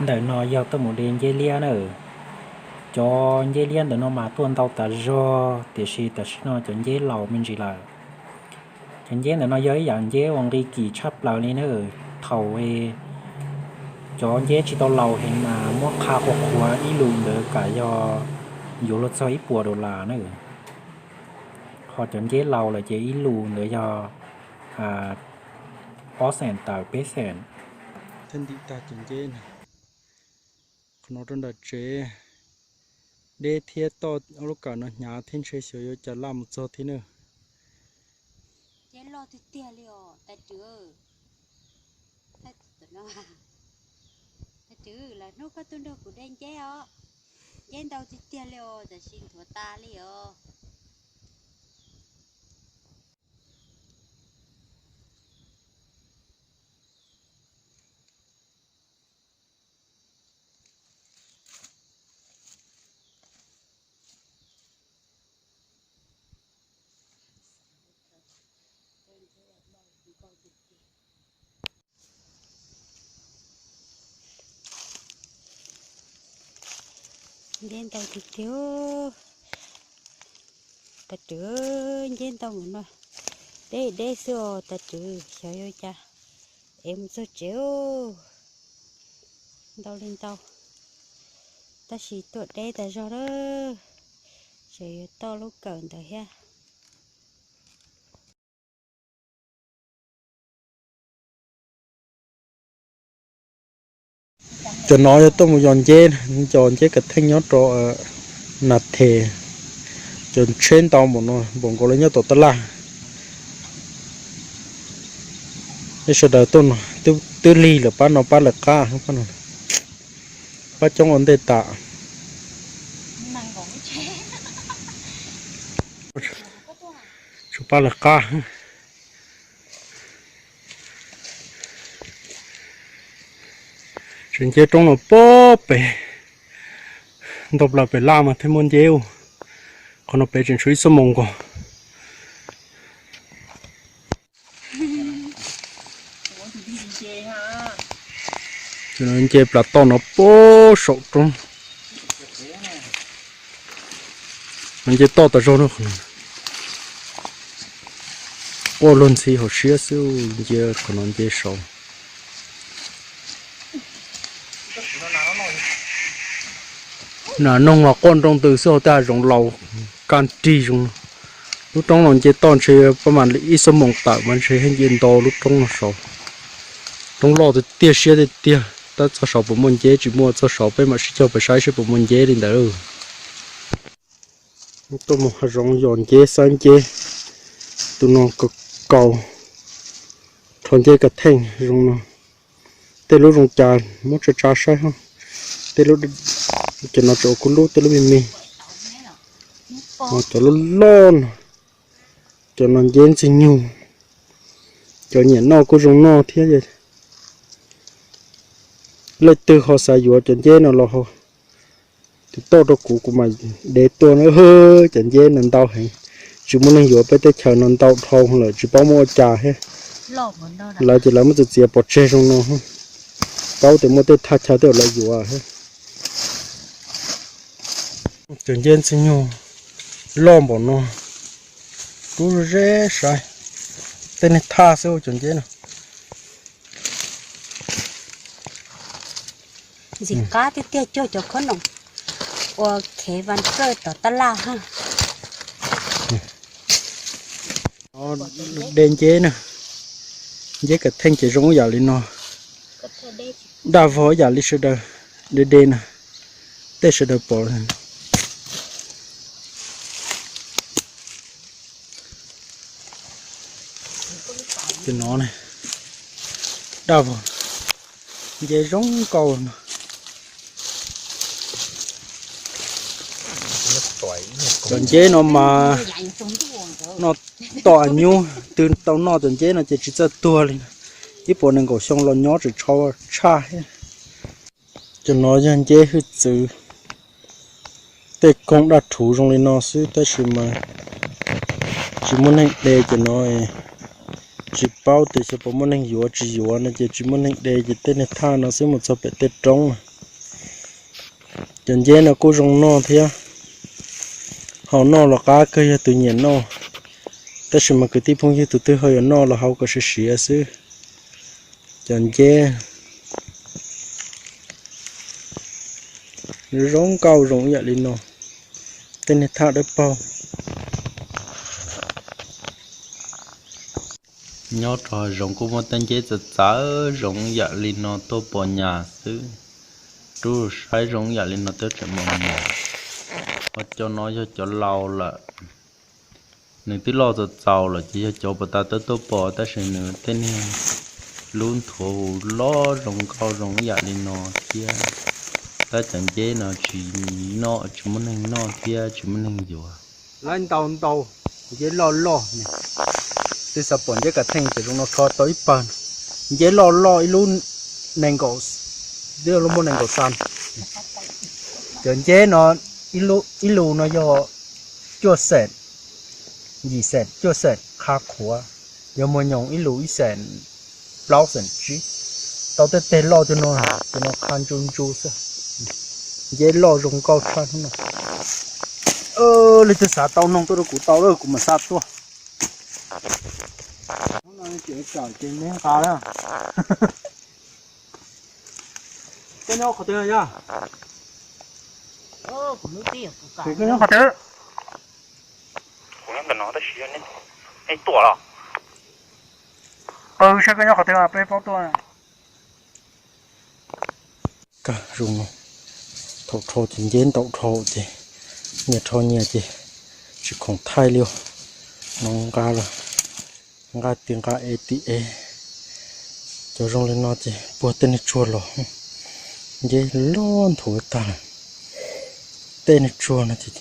Ntawm no yog tuaj mus de nceb liab na. Cov nceb liab ntawm no mas tuaj ntau tas zog, tiam sis tam sim no cov nceb laus me ntsis lawm. Cov nceb ntawm no yog ib yam nceb uas nqi kim tshaj plaws li na. Thaum cov nceb tsis tau laus heev mas muab qha qhuav qhuav ib lus ntawd kam yog yuav luag txog ib puas dollar na. Ho cov nceb laus lawm ces ib lus ntawd yog ob xees tawm peb xees. Thiab ntim tag cov nceb no, qhov no rau nram tsev, deb thiab toj ob lub kawm no hnyav thiab ntshe xyov yuav cas laj mus txog thiab na. Nceb loj tiag tiag li os tais Rwv. Tais Rwv, lwm hnub koj tuaj nrog kuv de nceb os. Nceb ntau tiag tiag li os, tam sim nthuav tas li os. Nceb ntau tiag tiag. Tais Rwv, nceb ntau mus no, deb deb xwb os tais Rwv, xyov yuav cas es mus txog tsev. Ntau li ntau, tab sis tuaj deb tas zog lawm, tseem yuav toj lub kawm ntawd thiab. Cov no yog tuaj mus yos nceb, yos nceb kav theej nyob rau Nas Them, cov tsheb ntau npaum no npaum nkaus li nyob tom tab laj. Sawv daws tuaj no twb lig lawm, pab no pab lawv qab, pab coob ua ntej tas. Tsuas pab lawv qab. Tseem nce roob no pob pem, ntau plaws pem laj mas thiaj muaj nceb. Qhov no pem tseem tshuav ib xuab moos nkaus. Nce plas toj no pob saum roob. Nce toj tas zog no. Quaj luag ntxhi hauv siab xwb, nce qhov no nce saud. Nas noog los quaj nroo ntws xwb, hauv tej hav zoov laus kaj nrig zoo no. Lub roob no nce toj ntshe pab mas li ib xuab moos tawm mas ntshe nce ntau lub roob no saud. Roob loj tiag tiag siab tiag tiag, tab txog saud puas muaj nceb tsis muaj, txog saud peb mam sib cog pes saib seb puas muaj nceb li ntawd. Tuaj mus hav zoov yos nceb xab nceb, tus no kaus kaus, rho nceb kav theej zoo no. Tej lub zoo cas muab tsa tsa saib ho. Tej lub, cov no tseem ua kub lub, tej lub me me. Cov loj loj no, cov no nceb ntxwg nyug. Cov nyiam noj kuj zoo noj thiab. Leej twg ho xav yuav cov nceb no los ho tiv tauj rau kuv, kuv mam de tuaj na. Cov nceb no ntau heev, tsis muaj neeg yuav, peb teb chaws no ntau dhau lawm tsis paub muab ua cas thiab. Lawv ces lawv muab txiav txiav pov tseg zoo no, paub tias muaj tej thaj chaw tej lawv yuav thiab. Cov nceb ntxwg nyug loj npaum no, rub ze saib, tej neeg thaj xwb cov nceb no. Ntxim qab tiag tiag, cuag cov khob noom ua khev vas kawj tom tab laj ha. De nceb na, nceb kav theej ces zoo ib yam li no, daj vog ib yam li sawv daws de de na, tej sawv daws pom. Cov no daj vog, nce zoo nkauj no. Cov nceb no mas noj tom nyub, twg tau noj cov nceb no ces tsis txawj tuag li. Ib puas nees nkaum xyoo los nyob tseem tshau tshaj thiab. Cov no yog nceb hwj txwv, tej koog daj rhuv zoo li no xwb tab sis mas tsis muaj neeg de cov no. Tsis paub tias xyov puas muaj neeg yuav tsis yuav no ces tsis muaj neeg de ces tej neeg thaj no xwb mus txog pem tej roob. Cov nceb no kuj zoo noj thiab, haus noj los qab kawg yog tus nyiam noj, tab sis mas kwv tij phooj ywg tus twg ho yuav noj los haus kom siav siav xwb. Cov nceb zoo nkauj zoo ib yam li no, tej niag thaj dawb paug. Nyob rau hav zoov kuj muaj tej nceb txawv txawv zoo ib yam li no tuaj pos nyas xwb. Rub saib zoo ib yam li no twb tseem mos mos. Ho cov no yog cov laus lawm, nws twb loj txaus txaus lawm ces yog cov puas tas tuaj tuaj pos, tab sis nws tej niag lub nthuav loj zoo nkauj zoo ib yam li no thiab. Tab cov nceb no tsis noj, tsis muaj neeg noj thiab tsis muaj neeg yuav. Lawv ntau ntau, nceb loj loj. Twb xav pom nceb kav theej ces zoo no rho tau ib pawg. Nceb loj loj ib lub nees nkaum, twb lub muaj nees nkaum xas. Cov nceb no ib lus no yog cuaj xees, yim xees, cuaj xees qha qhuav, yog muag nyoos ib lus ib xees plaub xees tsib. Tau tej teg loj cuag no, ces no qha ntsu ntsu xwb. Nceb loj zoo nkauj tshaj hnub no. Leej twg xav tau noog tuaj rau kuv tau lawm, kuv mam xa tuaj. Hnub no tseem tsam ces neb nqa na. Koj nyob qhov twg yog? Koj nyob qhov twg? Kuv nyob ntawm no tab sis nej tuaj los? Pw saib koj nyob qhov twg peb paub tuaj. Kawg zoo no, thaum rho ces nceb ntaus dhau ces nyias rho nyias ces tsis khoom thaij li os. No nqa los nqa ti nqa ev ti ev. Cov zoo li no ces puag tej niag tsuag los, nceb loj nthuav tag lawm. Tej niag tsuag no ces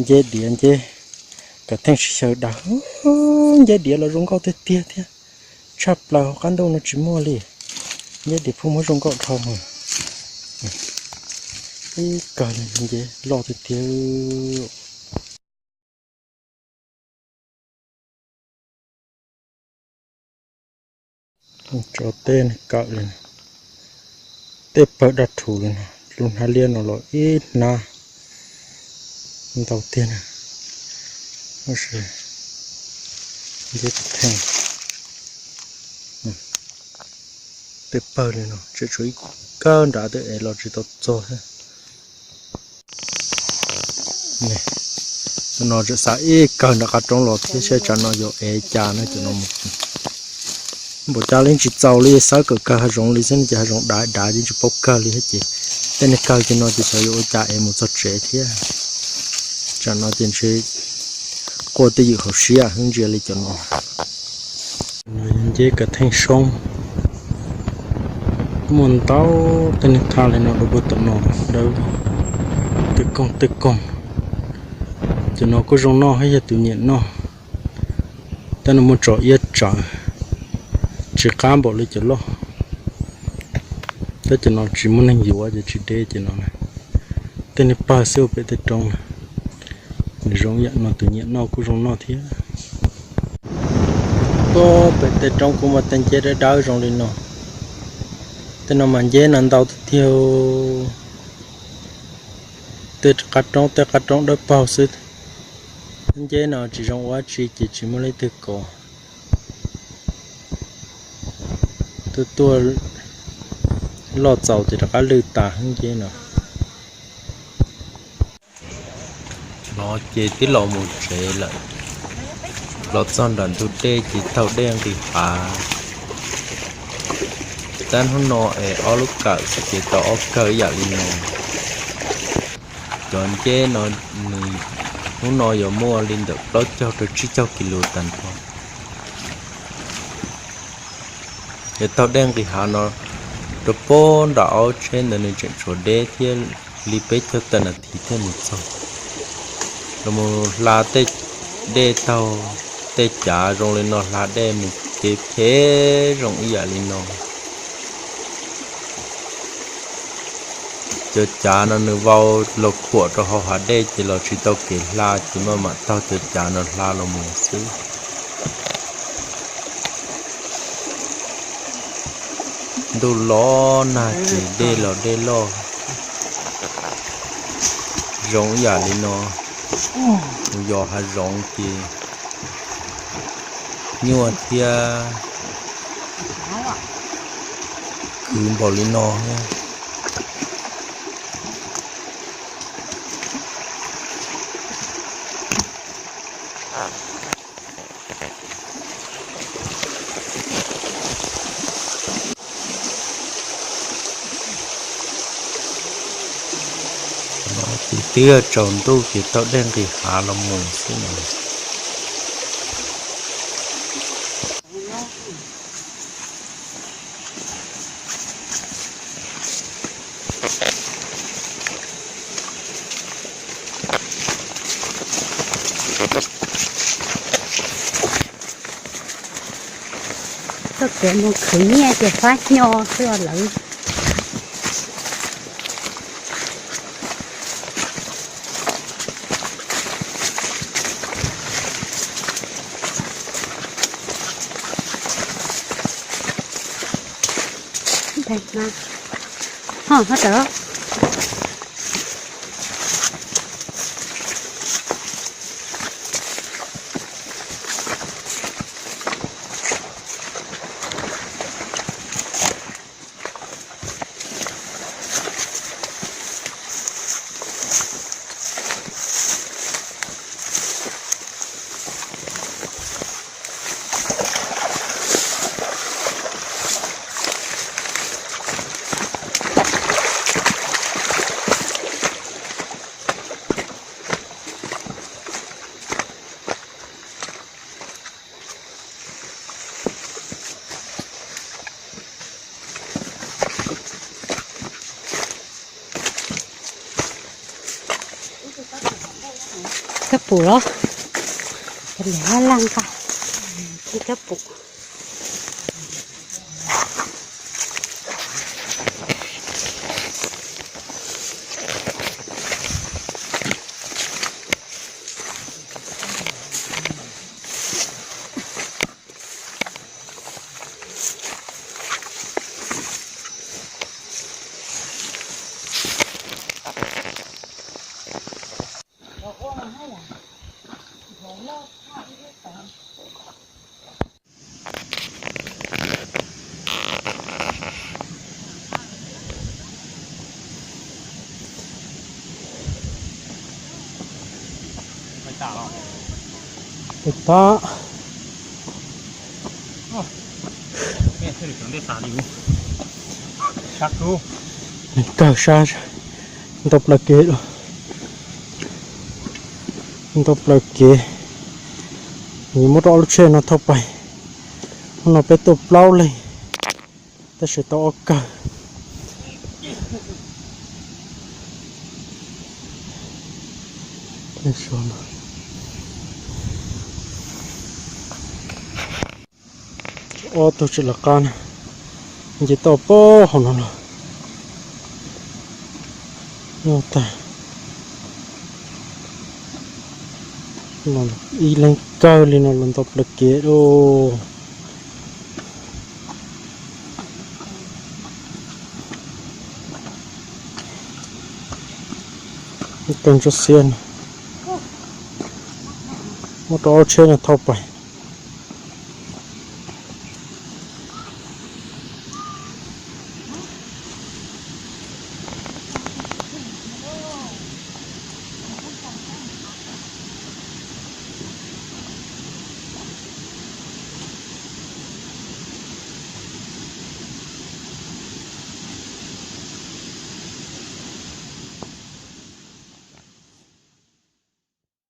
nceb diav nceb kav theej sib xyaw dav, nceb diav los zoo nkauj tiag tiag thiab. Tshaj plaws hauv qab ntuj no tsis muaj li. Nceb diav pheej muab zoo nkauj dhau mus. Ib kawg li nceb loj tiag tiag. Tso tej kawm li, tej pawg daj rhuv li no, lub hnab liab no los ib hnab ntau tiag na. Tab sis nceb theej, tej pawg li no tseem tshuav ib kawg nrad twb ev los tsis tau txog thiab. No tseem xa ib kawg nram qab roob los thiab, saib tsam no yuav ev cas na cov no mus. Npaum cas li tsis txaus li, xawb kawm kawg hav zoov li xwb ces hav zoov dav dav ces tsis paub kawg li thiab ces tej niag kawg ces no ces xyov yuav ua cas ev mus txog tsev thiab. Tsam no ces ntshe quaj twj ywm hauv siab hwv ntsia li cov no. No yog nceb kav theej soob, muaj ntau tej niag thaj li no rau puag tom no, dawb tej koog tej koog. Cov no kuj zoo noj thiab yog tus nyiam noj. Tab no muaj tso iab tsawv, tsis qab npaum li cov loj. Tab cov no tsis muaj neeg yuav ces tsis deb cov no. Tej niag pawg xwb pem tej roob na. Nws zoo yam no tus nyiam noj kuj zoo noj thiab. Tuaj pem tej roob kuj muaj tej nceb dawb dawb zoo li no. Tej no mas nceb no ntau tiag tiag. Tej qab roob tej qab roob dawb paug xwb. Nceb no tsis zoo ua dab tsi ces tsis muaj leej twg kov. Tuaj tuaj loj txaus ces rov qab lwj tas nceb no. Los ces twb los mus tsev lawm. Los txog nram ntug dej ces taug dej nqis hav. Tab hnub no es ob lub kawm xwb ces tau ob kawg ib yam li no. Cov nceb no nws hnub no yuav muaj li ntawm plaub caug rau tsib caug kis lus tag nrho. Yog taug dej nqis hav no rau puag nram ob tsheb ntawd nws tseem tshuav deb thiab, li peb caug tawm nas this thiaj mus txog. Los mus hla tej dej taug tej cav zoo li no hla dej mus ces phem zoo ib yam li no. Cov cav no nws vau los khuam rau hauv hav dej ces los tsis tau kev hla ces maj mam taug cov cav no hla los mus xwb. Ntuj los nag ces dej los dej loj. Zoov ib yam li no, mus yos hav zoov ces nyuaj thiab khwv npaum li no thiab. Ces twb tsaus ntuj ces taug dej nqis hav los mus xwb no. Txoj kev mus khwv nyiaj ces fab nyo xwb os lawv. Ho, ho tawm. Kab pum los, lawv laj nqa kab pum. Pais tod. Kawg sab, ntau plaws kev, ntau plaws kev. Yuav muab rau ob lub tsheb no thauj pais. Hnub no peb tuaj plaub leeg, tab sis tau ob kawg. Ob tug tsis lawv qab na, nce toj pab hauv no los. Nyuaj tag. Ib leeg kawg li no los ntau plaws kev lauj. Kawg ntsuab xiab no, muab rau ob tsheb no thauj pais.